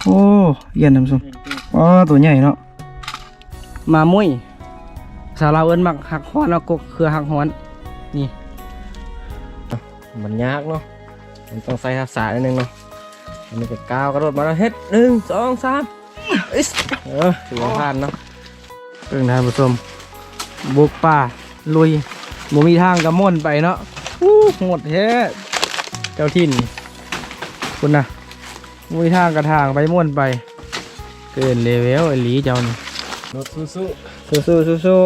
ໂອ້ ຢ້ຽມທ່ານຜູ້ຊົມ. ອໍ ໂຕໃຫຍ່ເນາະ ໝາມຸ້ຍ ພາສາລາວເອີ້ນໝາກຮັກຮ້ອນເນາະ ກົກເຄືອຮັກຮ້ອນ. ນີ້ ມັນຍາກເນາະ ມັນຕ້ອງໃຊ້ທັກສະໜ້ອຍໜຶ່ງເນາະ. ອັນນີ້ກໍກ້າວກະໂດດມາແລ້ວ ເຮັດ ໜຶ່ງ ສອງ ສາມ ອິດ ເອີ ຖືວ່າຜ່ານເນາະ. ເບິ່ງທ່ານຜູ້ຊົມ ບຸກປ່າລຸຍ ບໍ່ມີທາງກະມ່ວນໄປເນາະ. ໂອ້ ໂຫດແທ້ ເຈົ້າຖິ່ນ ພຸ້ນນະ ບໍ່ມີທາງກະທາງໄປມ່ວນໄປ. ເກີນເລເວວອີ່ຫຼີເຈົ້ານີ້ ລົດສູ້ໆ ສູ້ໆ ສູ້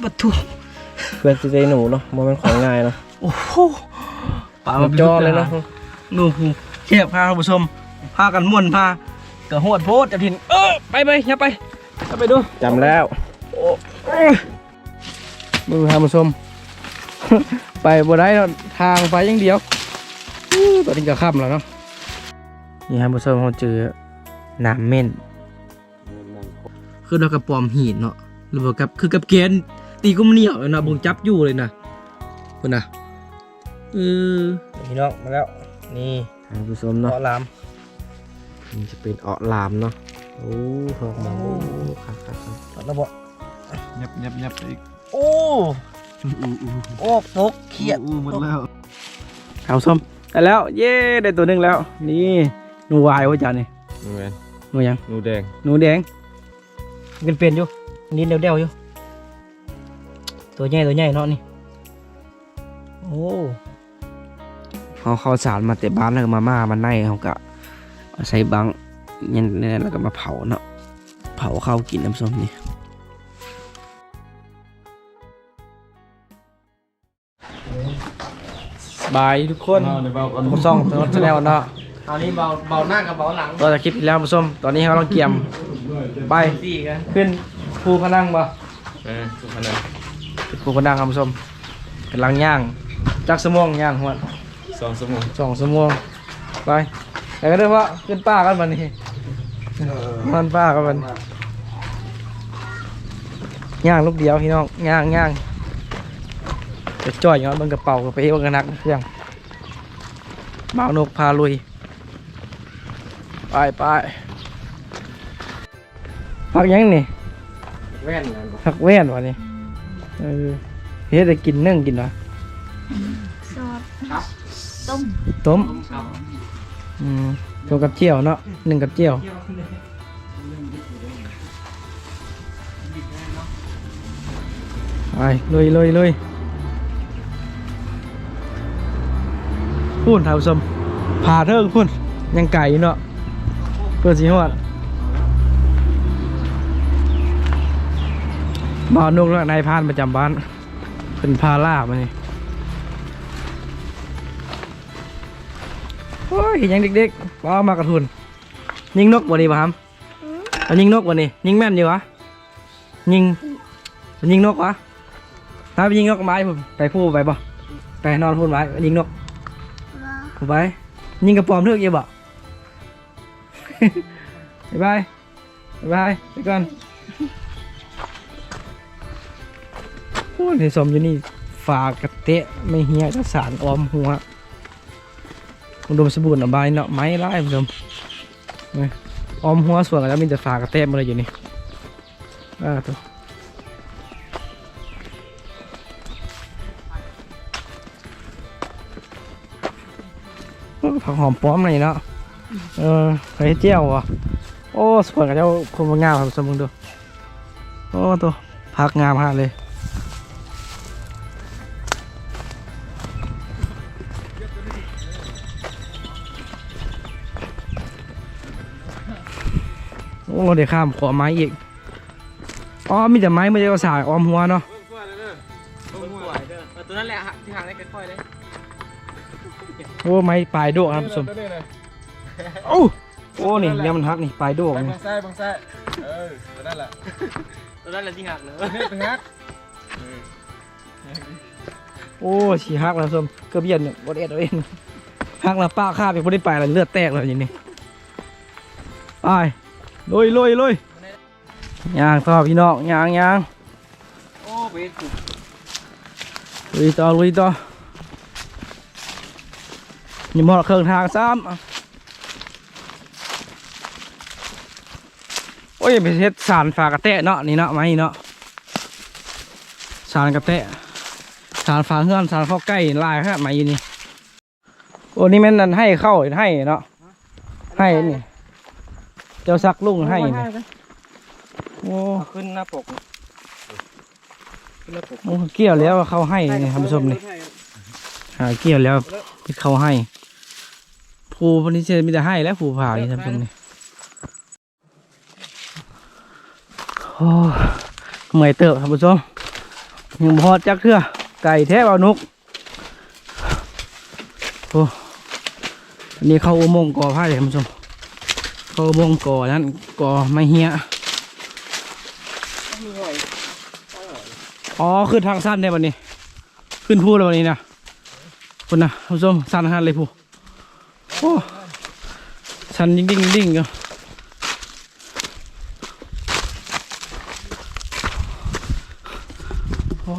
ໆ. ບັດໂທ້ ເພື່ອຊິໄດ້ໜູເນາະ ບໍ່ແມ່ນຂອງງ່າຍເນາະ. ໂອ້ໂຫ ປາມັນຈ່ອງເລີຍເນາະ ໜູ. ແຄບພາທ່ານຜູ້ຊົມ ພາກັນມ່ວນພາ ກະໂຫດໂພດເຈົ້າຖິ່ນ. ເອີ ໄປໆ ຢ່າໄປ ຢ່າໄປດູ ຈຳແລ້ວ. ໂອ້ຍ ເບິ່ງທ່ານຜູ້ຊົມ ໄປບໍ່ໄດ້ເນາະ ທາງໄປຢ່າງດຽວ. ອູ້ ຕອນນີ້ກະຄ່ຳແລ້ວເນາະ. ນີ້ທ່ານຜູ້ຊົມ ເຮົາເຈີນ້ຳເມັ້ນ ຄືເຮົາກະປອມຫີນເນາະ ຫຼືວ່າກັບ ຄືກັບແກນ ຕີກຸມໜຽວເນາະ ເບິ່ງຈັບຢູ່ເລີຍນະ ພຸ້ນນະ. ເອີ ພີ່ນ້ອງມາແລ້ວ ນີ້ທ່ານຜູ້ຊົມເນາະ ເອາະລາມ ມັນຈະເປັນເອາະລາມເນາະ. ໂອ້ ຮອກມາ ໂອ້ ຄັກໆໆ ຮອດແລ້ວບໍ່? ຫຍັບໆໆ ໄປອີກ. ໂອ້ ອອກຕົກຂຽດ ໝົດແລ້ວ ທ່ານຜູ້ຊົມ ໄດ້ແລ້ວ ເຢ້ ໄດ້ໂຕໜຶ່ງແລ້ວ. ນີ້ ໜູວາຍບໍ່ຈານນີ້? ແມ່ນ ໜູຫຍັງ? ໜູແດງ ໜູແດງ ກິນເປັນຢູ່ ດິນແດວໆຢູ່ ໂຕໃຫຍ່ ໂຕໃຫຍ່ເນາະນີ້. ໂອ້ ເຮົາເຂົ້າສານມາແຕ່ບ້ານ ແລ້ວກະມາມ່າມາໄນ ເຮົາກະເອົາໃສ່ບັ້ງ ແນວນັ້ນ ແລ້ວກະມາເຜົາເນາະ ເຜົາເຂົ້າກິນ ທ່ານຜູ້ຊົມນີ້. ສະບາຍດີທຸກຄົນ ເຮົາໄດ້ເວົ້າກັນ ພວກຊ່ອງ Channel ເນາະ. ອັນນີ້ເບົາ ເບົາໜ້າກັບເບົາຫຼັງ ຕໍ່ຈາກຄລິບທີ່ແລ້ວ ທ່ານຜູ້ຊົມ. ຕອນນີ້ເຮົາກຳລັງກຽມໄປ ຂຶ້ນພູພະນັງບໍ່? ເອີ ພູພະນັງ ຂຶ້ນພູພະນັງ ທ່ານຜູ້ຊົມ. ກຳລັງຍ່າງ ຈັກຊົ່ວໂມງຍ່າງຮອດ? ສອງຊົ່ວໂມງ ສອງຊົ່ວໂມງ. ໄປ ໄປກັນເດີພໍ່ ຂຶ້ນປ່າກັນບັດນີ້ ເອີ ນອນປ່າກັນບັດນີ້. ຍ່າງລູກດຽວພີ່ນ້ອງ ຍ່າງ ຍ່າງ ຈະຈ່ອຍເນາະ. ເບິ່ງກະເປົາ ກະເປ ເບິ່ງກະໜັກເຄື່ອງ. ບ່າວນົກພາລຸຍ ໄປ ໄປ. ຜັກຫຍັງນີ້? ແວ່ນ ຜັກແວ່ນຫວານີ້? ເອີ ເຮັດໃຫ້ກິນ ໜຶ້ງກິນຫວາ? ຊອດ ຕົ້ມ ຕົ້ມ ອືມ ຕົ້ມກັບຈ່ຽວເນາະ ໜຶ້ງກັບຈ່ຽວ. ໄປ ລຸຍ ລຸຍ ລຸຍ. ພຸ້ນທ່ານຜູ້ຊົມ ຜາເທິງພຸ້ນ ຍັງໄກຢູ່ເນາະ ເພື່ອຊິຮອດ. ບ່າວນົກ ນາຍພານປະຈຳບ້ານ ເພິ່ນພາລ່າມານີ້. ໂອ້ຍ ເຮັດຫຍັງເດັກໆ ວ້າວ ມາກະທຸນ. ຍິງນົກບໍ່ນີ້ ບ່າວຫຳ? ອືມ ເອົາຍິງນົກບໍ່ນີ້? ຍິງແມ່ນຢູ່ຫວາ? ຍິງ ຍິງນົກຫວາ? ພາໄປຍິງນົກໄມ້ພຸ້ນ ໄປພູໄປບໍ່? ໄປນອນພຸ້ນໄວ້ ຍິງນົກ ບໍ່ ໄປ. ຍິງກະປອມຖືກຢູ່ບໍ່? ບາຍບາຍ ບາຍບາຍ ໄປກ່ອນ. ໂອ້ຍ ທ່ານຜູ້ຊົມ ຢູ່ນີ້ ຝາກະແຕະ ໄມ້ເຮຍ ກະສານ ອ້ອມຮົ້ວ ອຸດົມສົມບູນ ອະບາຍເນາະ ໄມ້ຫຼາຍ ທ່ານຜູ້ຊົມ. ອ້ອມຮົ້ວສວນກະຈະມີແຕ່ຝາກະແຕະໝົດເລີຍຢູ່ນີ້. ອ່າ ໂທ້ ໂອ້ ຜັກຫອມປ້ອມນີ້ເນາະ. ເອີ ເຮັດແຈ່ວບໍ່? ໂອ້ ສວນເຂົາເຈົ້າຄົງງາມ ທ່ານຜູ້ຊົມເບິ່ງດູ. ໂອ້ ໂທ້ ຜັກງາມຂະໜາດເລີຍ. ໂອ້ ໄດ້ຂ້າມຂົວໄມ້ອີກ. ອໍ ມີແຕ່ໄມ້ ມີແຕ່ສາຍອ້ອມຮົ້ວເນາະ. ເບິ່ງຂວາເດີ ເບິ່ງຂວາເດີ ເອີ ຕົວນັ້ນແຫຼະ ທີ່ຫາໄດ້ຄ່ອຍໆເດ້. ໂອ້ ໄມ້ປາຍໂດກ ທ່ານຜູ້ຊົມ. ໂອ້ ໂອ້ ນີ້ ແນວມັນຫັກນີ້ ປາຍໂດກນີ້. ເບິ່ງຊ້າຍ ເບິ່ງຊ້າຍ ເອີ ຕົວນັ້ນແຫຼະ ຕົວນັ້ນແຫຼະທີ່ຫັກເລີຍ ຕົວນີ້ຕົວຫັກ. ໂອ້ ຊິຫັກແລ້ວ ທ່ານຜູ້ຊົມ ເກືອບຢ້ຽນ ບໍ່ໄດ້ເອັດເອົາເອງ ຫັກແລ້ວ ປະຄາບ ບໍ່ໄດ້ໄປແລ້ວ ເລືອດແຕກແລ້ວນີ້. ໄປ ລຸຍ ລຸຍ ລຸຍ. ຍ່າງຕໍ່ພີ່ນ້ອງ ຍ່າງ ຍ່າງ. ໂອ້ ໄປເຮັດ ລຸຍຕໍ່ ລຸຍຕໍ່. ຍັງບໍ່ຮອດເຄິ່ງທາງຊ້ຳ. ອ້ຍ ໄປເຮັດສານຝາກະແຕະເນາະ ນີ້ເນາະ ໄມ້ເນາະ ສານກະແຕະ ສານຝາເຮືອນ ສານເຂົ້າໄກ່ ຫຼາຍຂະໜາດໄມ້ຢູ່ນີ້. ໂອ້ ນີ້ແມ່ນອັນໄຮ່ເຂົ້າ ໄຮ່ເນາະ ໄຮ່ນີ້ ເຈົ້າສັກລຸງໄຮ່ນີ້. ໂອ້ ເອົາຂຶ້ນໜ້າປົກ ຂຶ້ນໜ້າປົກ. ໂອ້ ກ່ຽວແລ້ວເຂົ້າໄຮ່ນີ້ ທ່ານຜູ້ຊົມນີ້ ຫາກ່ຽວແລ້ວເຮັດເຂົ້າໄຮ່. ພູນີ້ຊິມີແຕ່ໄຮ່ແຫຼະ ພູຜານີ້ ທ່ານຜູ້ຊົມນີ້. ໂອ້ ເມື່ອຍເຕີບ ທ່ານຜູ້ຊົມ ຍັງບໍ່ຮອດຈັກເທື່ອ ໄກແທ້ ບ່າວນຸກ. ໂອ້ ອັນນີ້ເຂົ້າອຸໂມງກໍໄຜ່ ທ່ານຜູ້ຊົມ ເຂົ້າອຸໂມງກໍນັ້ນ ກໍໄມ້ເຮ້ຍ. ອໍ ຂຶ້ນທາງຊັນແທ້ບັດນີ້ ຂຶ້ນພູແລ້ວບັດນີ້ນະ ພຸ້ນນະ ທ່ານຜູ້ຊົມ ຊັນຂະໜາດເລີຍພູ. ໂອ້ ຊັນດິ້ງໆໆຢູ່. ໂອ້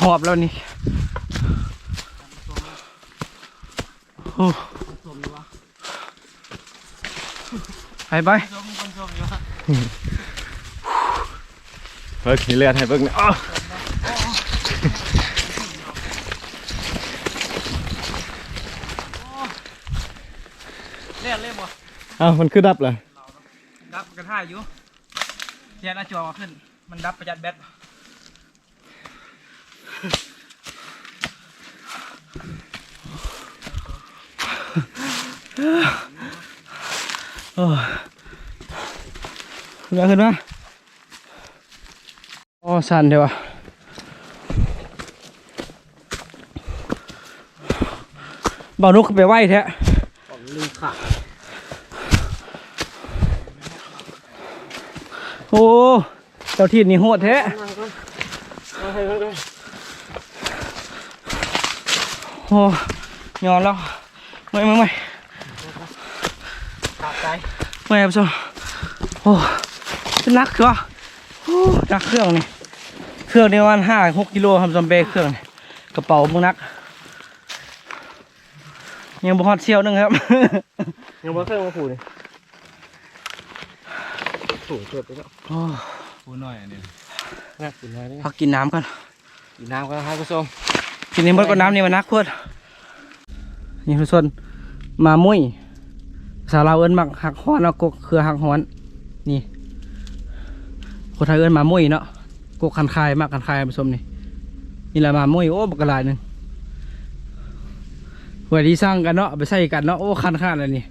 ຫອບແລ້ວນີ້. ໂອ້ ໄປໄປ ເບິ່ງ ມີເລືອດໃຫ້ເບິ່ງ ອ້າວ ແລ່ນເລີຍບໍ່? ອ້າວ ມັນຄືດັບລະ? ດັບ ມັນກະຖ່າຍຢູ່ ແຊະໜ້າຈໍຂຶ້ນ ມັນດັບປະຢັດແບັດ. ໂອ້ຍ ຂຶ້ນມາ ຂຶ້ນມາ. ອໍ ຊັນແທ້ວະ ບ່າວນຸກ ຄືໄປໄວແທ້. ໂອ້ ເຈົ້າຖິ່ນນີ້ໂຫດແທ້. ໂອ້ ຍອມແລ້ວ ເມື່ອຍ ເມື່ອຍ ເມື່ອຍ ຂາດໃຈ ເມື່ອຍ ທ່ານຜູ້ຊົມ. ໂອ້ ໜັກເກາະ ໂອ້ ໜັກເຄື່ອງນີ້ ເຄື່ອງນີ້ປະມານຫ້າຫົກກິໂລ ທ່ານຜູ້ຊົມ ແບກເຄື່ອງນີ້ ກະເປົາບັກໜັກ. ຍັງບໍ່ຮອດສ່ຽວໜຶ່ງຄັບ ຍັງບໍ່ເຖິງມາປູນີ້ ສູງເກີບໄປເນາະ. ໂອ້ ປູນ້ອຍອັນນີ້ ໜັກປູນ້ອຍເດ້. ພັກກິນນ້ຳກ່ອນ ກິນນ້ຳກ່ອນ ທ່ານຜູ້ຊົມ ກິນໃຫ້ໝົດກ່ອນ ນ້ຳນີ້ມັນໜັກໂພດ. ນີ້ທຸກຄົນ ໝາມຸ້ຍ ພາສາລາວເອີ້ນໝາກຮັກຮ້ອນເນາະ ກົກເຄືອຮັກຮ້ອນ ນີ້ ຄົນໄທເອີ້ນໝາມຸ້ຍເນາະ ກົກຄັນຄາຍ ໝາກຄັນຄາຍ ທ່ານຜູ້ຊົມນີ້ ນີ້ລະໝາມຸ້ຍ. ໂອ້ ບັກກະຫຼາຍໜຶ່ງ ເພື່ອທີ່ສ້າງກັນເນາະ ເອົາໄປໃສ່ກັນເນາະ. ໂອ້ ຄັນຂະໜາດນີ້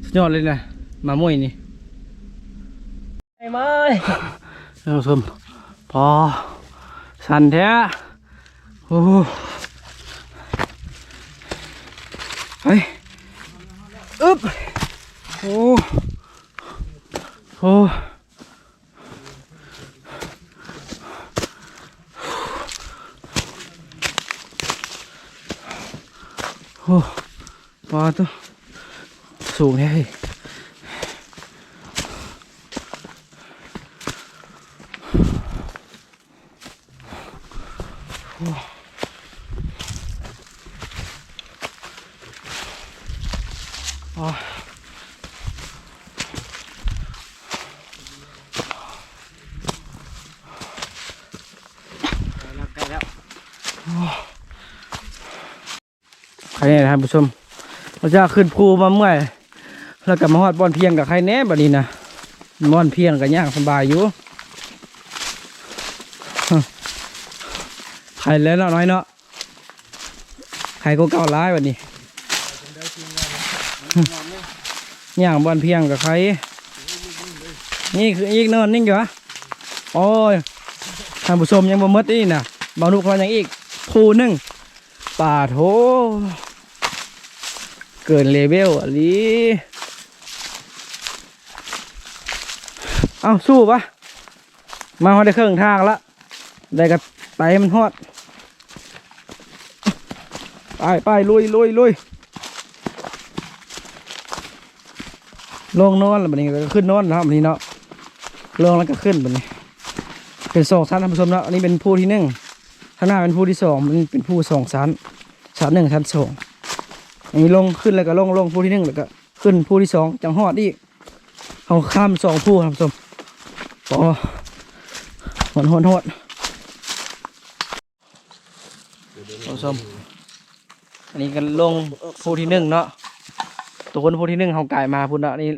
ສຸດຍອດເລີຍນະ ໝາມຸ້ຍນີ້. ໄປເມີຍ ທ່ານຜູ້ຊົມ ພໍ ຊັນແທ້. ໂອ້ ໄປ ອຶບ ໂອ້ ໂອ້ ໂອ້ ປາໂທ້ ສູງແທ້. ໃກ້ແລ້ວ ໃກ້ແລ້ວ. ໂອ້ ໄຄແນ່ທ່ານຜູ້ຊົມ ຫຼັງຈາກຂຶ້ນພູມາເມື່ອຍ ແລ້ວກະມາຮອດບ່ອນພຽງກະໄຄແນ່ບາດນີ້ນະ ບ່ອນພຽງກະຍ່າງສະບາຍຢູ່ ໄຄແລ້ວເນາະ ນ້ອຍເນາະ ໄຄກວ່າເກົ່າຫຼາຍບາດນີ້ ຍ່າງບ່ອນພຽງກະໄຄ ນີ້ຄືອີກເນີນໜຶ່ງຢູ່ຫວາ. ໂອ້ຍ ທ່ານຜູ້ຊົມ ຍັງບໍ່ໝົດອີກນະ ບ່າວນຸກເຮົາຍັງອີກພູໜຶ່ງ. ປາໂທ້ ເກີນເລເວວອີ່ຫຼີ. ເອົ້າ ສູ້ປະ ມາຮອດໄດ້ເຄິ່ງທາງລະ ໄດ້ກະໄປໃຫ້ມັນຮອດ. ໄປ ໄປ ລຸຍ ລຸຍ ລຸຍ. ລົງນອນລະບາດນີ້ ກະຂຶ້ນນອນເນາະ ບາດນີ້ເນາະ ລົງລະກະຂຶ້ນບາດນີ້ ເປັນສອງຊັ້ນທ່ານຜູ້ຊົມເນາະ. ອັນນີ້ເປັນພູທີໜຶ່ງ ທາງໜ້າເປັນພູທີສອງ ມັນເປັນພູສອງຊັ້ນ ຊັ້ນໜຶ່ງ ຊັ້ນສອງ. ອັນນີ້ລົງ ຂຶ້ນລະກະລົງ ລົງພູທີໜຶ່ງ ລະກະ ຂຶ້ນພູທີສອງ ຈັ່ງຮອດອີກ. ເຮົາຂ້າມສອງພູ ທ່ານຜູ້ຊົມ. ໂອ້ ຮອດ ຮອດ ຮອດ. ທ່ານຜູ້ຊົມ ອັນນີ້ກໍລົງພູທີໜຶ່ງເນາະ. ທຸກຄົນ ພູທີໜຶ່ງເຮົາກາຍມາພຸ້ນເນາະ. ນີ້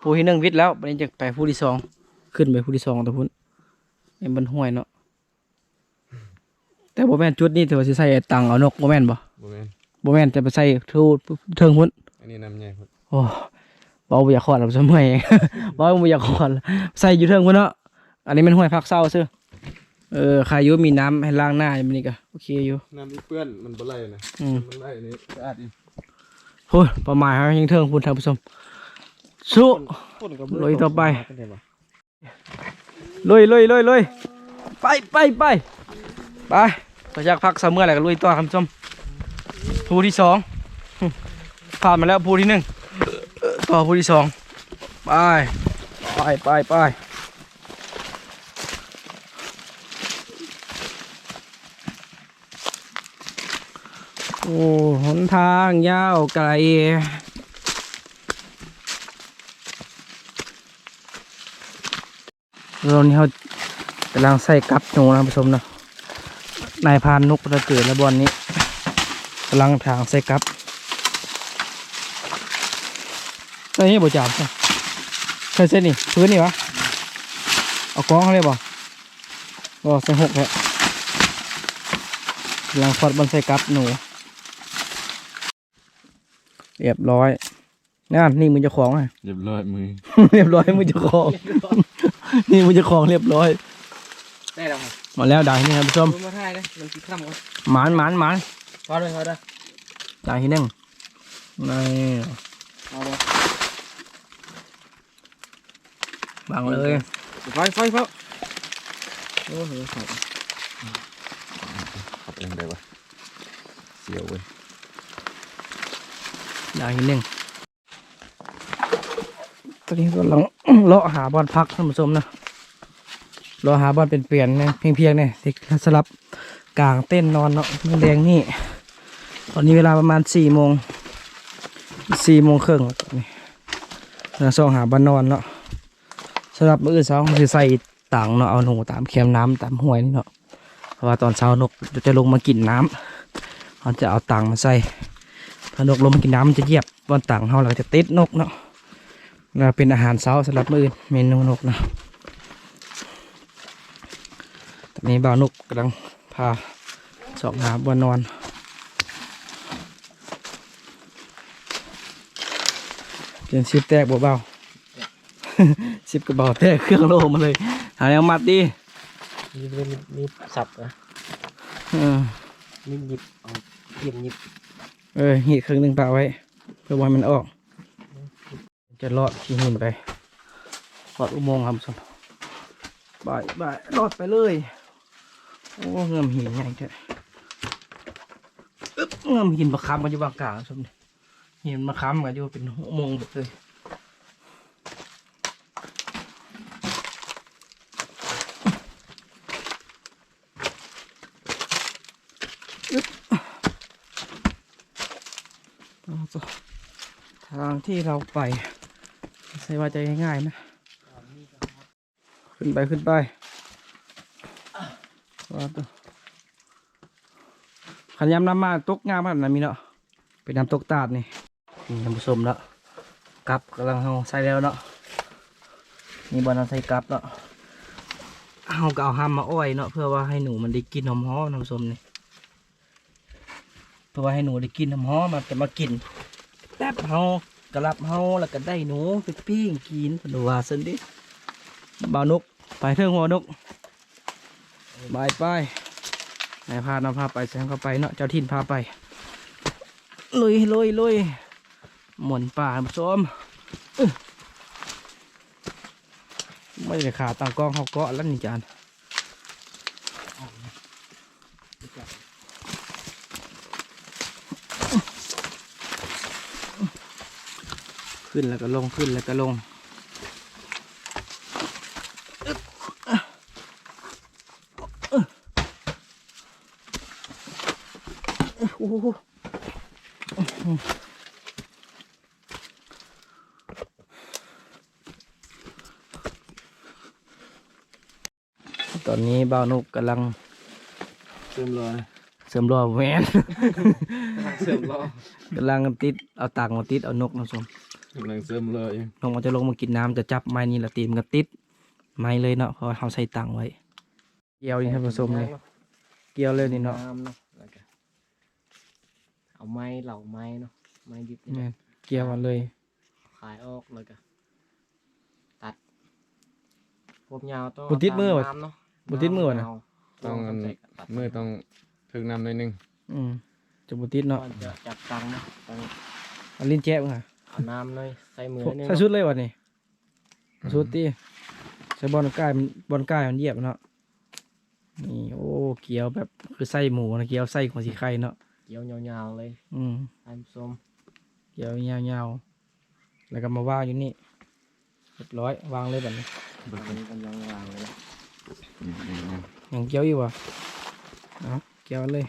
ພູທີໜຶ່ງວິດແລ້ວ ບັດນີ້ຈະໄປພູທີສອງ ຂຶ້ນໄປພູທີສອງຕະພຸ້ນ. ນີ້ມັນຫ້ວຍເນາະ. ແຕ່ບໍ່ແມ່ນຈຸດນີ້ທີ່ວ່າຊິໃສ່ຕັງເອົານົກ ບໍ່ແມ່ນບໍ່? ບໍ່ແມ່ນ ບໍ່ແມ່ນ ຈະໄປໃສ່ເທິງພຸ້ນ. ອັນນີ້ນ້ຳໃຫຍ່ພຸ້ນ. ໂອ້ ເວົ້າບໍ່ຢາກຄອດແລ້ວ ເມື່ອຍ ເວົ້າບໍ່ຢາກຄອດ. ໃສ່ຢູ່ເທິງພຸ້ນເນາະ. ອັນນີ້ແມ່ນຫ້ວຍພັກເຊົາຊື່. ເອີ ໃຄຢູ່ ມີນ້ຳໃຫ້ລ້າງໜ້າ ມື້ນີ້ກໍໂອເຄຢູ່. ນ້ຳນີ້ເປື້ອນ ມັນບໍ່ໄຫຼນະ. ອືມ ມັນໄຫຼນີ້ສະອາດຢູ່. ໂອ້ຍ ເປົ້າໝາຍເຮົາຍັງເທິງພຸ້ນ ທ່ານຜູ້ຊົມ. ສູ້ ລຸຍຕໍ່ໄປ. ລຸຍ ລຸຍ ລຸຍ ລຸຍ ໄປ ໄປ ໄປ ໄປ. ຫຼັງຈາກພັກເຊົາເມື່ອຍແລ້ວກໍລຸຍຕໍ່ ທ່ານຜູ້ຊົມ. ພູທີສອງ ຜ່ານມາແລ້ວພູທີໜຶ່ງ ຕໍ່ພູທີສອງ. ໄປ ໄປ ໄປ ໄປ. ໂອ້ ຫົນທາງຍາວໄກ. ຕອນນີ້ເຮົາກຳລັງໃສ່ກັບໜູນະ ທ່ານຜູ້ຊົມເນາະ. ນາຍພານນົກເພິ່ນເກີດແລ້ວບ່ອນນີ້ ກຳລັງຖາງໃສ່ກັບ. ໃສ່ນີ້ບໍ່ຈານ ໃສ່ເສັ້ນນີ້ ພື້ນນີ້ຫວາ? ເອົາກອງເອົາເລີຍບໍ່? ບໍ່ ໃສ່ຫົກແທ້. ກຳລັງຄອດບ່ອນໃສ່ກັບໜູ. ຮຽບຮ້ອຍ. ນັ້ນ ນີ້ມືເຈົ້າຂອງ ຮຽບຮ້ອຍມື ຮຽບຮ້ອຍມືເຈົ້າຂອງ ນີ້ມືເຈົ້າຂອງຮຽບຮ້ອຍ. ໄດ້ແລ້ວ ມາແລ້ວ ດາວທີໜຶ່ງ ທ່ານຜູ້ຊົມ. ມາຖ່າຍເດ້ ມັນຊິຄ່ຳກ່ອນ. ໝານ ໝານ ໝານ. ພໍເດີ ພໍເດີ. ດາວທີໜຶ່ງ ນີ້ ເອົາເດີ ວາງເລີຍ. ໄຟ ໄຟ ໄຟ. ໂອ້ໂຫ ເຂົ້າໄປທາງໃດວະ? ສຽວເວີຍ. ດາວທີໜຶ່ງ. ຕອນນີ້ກຳລັງເລາະຫາບ່ອນພັກ ທ່ານຜູ້ຊົມນະ. ເລາະຫາບ່ອນເປັນໆ ພຽງໆ ນີ້ ທີ່ສຳລັບກາງເຕັນນອນເນາະ ໃນແລງນີ້. ຕອນນີ້ເວລາປະມານສີ່ໂມງ ສີ່ໂມງເຄິ່ງແລ້ວ. ຕອນນີ້ກຳລັງຊອກຫາບ່ອນນອນເນາະ. ສຳລັບມື້ອື່ນເຊົ້າ ເຮົາຊິໃສ່ ຕັງເນາະ ເອົາໜູຕາມແຄມນ້ຳຕາມຫ້ວຍນີ້ເນາະ. ເພາະວ່າຕອນເຊົ້ານົກຈະລົງມາກິນນ້ຳ ເຮົາຈະເອົາຕັງມາໃສ່. ຖ້ານົກລົງມາກິນນ້ຳ ມັນຈະຢຽບບ່ອນຕັງເຮົາ ແລ້ວກໍຈະຕິດນົກເນາະ. ແລ້ວເປັນອາຫານເຊົ້າສຳລັບມື້ອື່ນ ເມນູນົກເນາະ. ຕອນນີ້ບ່າວນົກກຳລັງພາຊອກຫາບ່ອນນອນ. ເປັນສິບແຕກບໍ່ບ່າວ? ສິບກະເປົາແຕກ ເຄື່ອງໂລມາເລີຍ. ຫາແນວມັດຕິ. ມີ ມີສັບນະ. ເອີ ມີຫຍິບ ເອົາເຂັມຫຍິບ. ເອີ ຮີດເຄິ່ງໜຶ່ງປະໄວ້ ເພື່ອບໍ່ໃຫ້ມັນອອກ. ຈະລອດຂີ້ຫີນໄປ ລອດອຸໂມງ ທ່ານຜູ້ຊົມ. ບາຍ ບາຍ ລອດໄປເລີຍ. ໂອ້ ເງື່ອມຫີນໃຫຍ່ແທ້. ອຶບ ເງື່ອມຫີນບັກຄຳກັນຢູ່ບາງກາງ ທ່ານຜູ້ຊົມ. ຫີນມາຄ້ຳກັນຢູ່ເປັນຫົວໂມງເບິດເລີຍ. ທາງທີ່ເຮົາໄປ ບໍ່ໃຊ່ວ່າຈະງ່າຍໆນະ. ຂຶ້ນໄປ ຂຶ້ນໄປ. ວ່າໂຕ ຄັນຍາມນ້ຳມາຕົກງາມຂະໜາດນັ້ນມີເນາະ. ເປັນນ້ຳຕົກຕາດນີ້ ນີ້ທ່ານຜູ້ຊົມເນາະ. ກັບກຳລັງເຮົາໃສ່ແລ້ວເນາະ. ນີ້ບ່ອນເຮົາໃສ່ກັບເນາະ. ເຮົາກໍເອົາຮຳມາອ້ອຍເນາະ ເພື່ອວ່າໃຫ້ໜູມັນໄດ້ກິ່ນຫອມໆ ທ່ານຜູ້ຊົມນີ້. ເພື່ອວ່າໃຫ້ໜູໄດ້ກິ່ນຫອມໆ ມັນຈະມາກິນແຕັບເຮົາ ກະລັບເຮົາ ແລ້ວກໍໄດ້ໜູໄປປີ້ງກິນ ເພິ່ນວ່າຊັ້ນເດ້. ບ່າວນົກ ໄປເຖິງຫົວນົກ. ບາຍ ໄປ. ນາຍພານເຮົາພາໄປ ໃສ່ເຮົາກໍໄປເນາະ ເຈົ້າຖິ່ນພາໄປ. ລຸຍ ລຸຍ ລຸຍ. ໝູນປ່າ ທ່ານຜູ້ຊົມ. ບໍ່ໄດ້ຂາຕັ້ງກ້ອງເຮົາເກາະແລ້ວນີ້ຈານ. ຂຶ້ນແລ້ວກໍລົງ ຂຶ້ນແລ້ວກໍລົງ. ໂອ້ໂຫ. ຕອນນີ້ບ່າວນົກກຳລັງ ເສີມຫຼໍ່ ເສີມຫຼໍ່ ແມ່ນ ກຳລັງເສີມຫຼໍ່ ກຳລັງຕິດ ເອົາຕັງມາຕິດເອົານົກນຳຊົມ ກຳລັງເສີມຫຼໍ່ຢູ່ ນົກມັນຈະລົງມາກິນນ້ຳ ຈະຈັບໄມ້ນີ້ລະຕີມກັນຕິດໄມ້ເລີຍເນາະ ເພາະວ່າເຮົາໃສ່ຕັງໄວ້ ກ່ຽວນີ້ທ່ານຜູ້ຊົມນີ້ ກ່ຽວເລີຍນີ້ເນາະ ນ້ຳເນາະ ແລ້ວກະເອົາໄມ້ ເຫຼົາໄມ້ເນາະ ໄມ້ດິບນີ້ ແມ່ນ ກ່ຽວເອົາເລີຍ ຂາຍອອກ ແລ້ວກະຕັດ ຄວາມຍາວຕ້ອງ ບໍ່ຕິດມືຫວາ ຕາມນ້ຳເນາະ ບໍ່ຕິດມືຫວານະ ຍາວ ຕ້ອງອັນ ຕ້ອງໃສ່ກະຕັດ ມືຕ້ອງຖືກນ້ຳໜ້ອຍໜຶ່ງ ອືມ ຈະບໍ່ຕິດເນາະ ກ່ອນຈະຈັບຕັງເນາະ ຕ້ອງເອົາລີ້ນແຈະເບິ່ງຫາ ເອົານ້ຳໜ້ອຍ ໃສ່ມືໜຶ່ງ ໃສ່ຊຸດເລີຍຫວານີ້? ອືມ ຊຸດຕິ ໃສ່ບ່ອນກ້າຍ ບ່ອນກ້າຍມັນຢຽບເນາະ ນີ້ ໂອ້ ກ່ຽວແບບຄືໄສ້ໝູນະ ກ່ຽວໄສ້ຂອງສີໄຂ່ເນາະ ກ່ຽວຍາວໆເລີຍ ອືມ ທ່ານຜູ້ຊົມ ກ່ຽວຍາວໆ ແລ້ວກໍມາວາງຢູ່ນີ້ ຮຽບຮ້ອຍ ວາງເລີຍບັດນີ້ ຕອນນີ້ກຳລັງວາງເລີຍ ອືມ ຍັງກ່ຽວອີກຫວາ? ເອົາ ກ່ຽວເລີຍ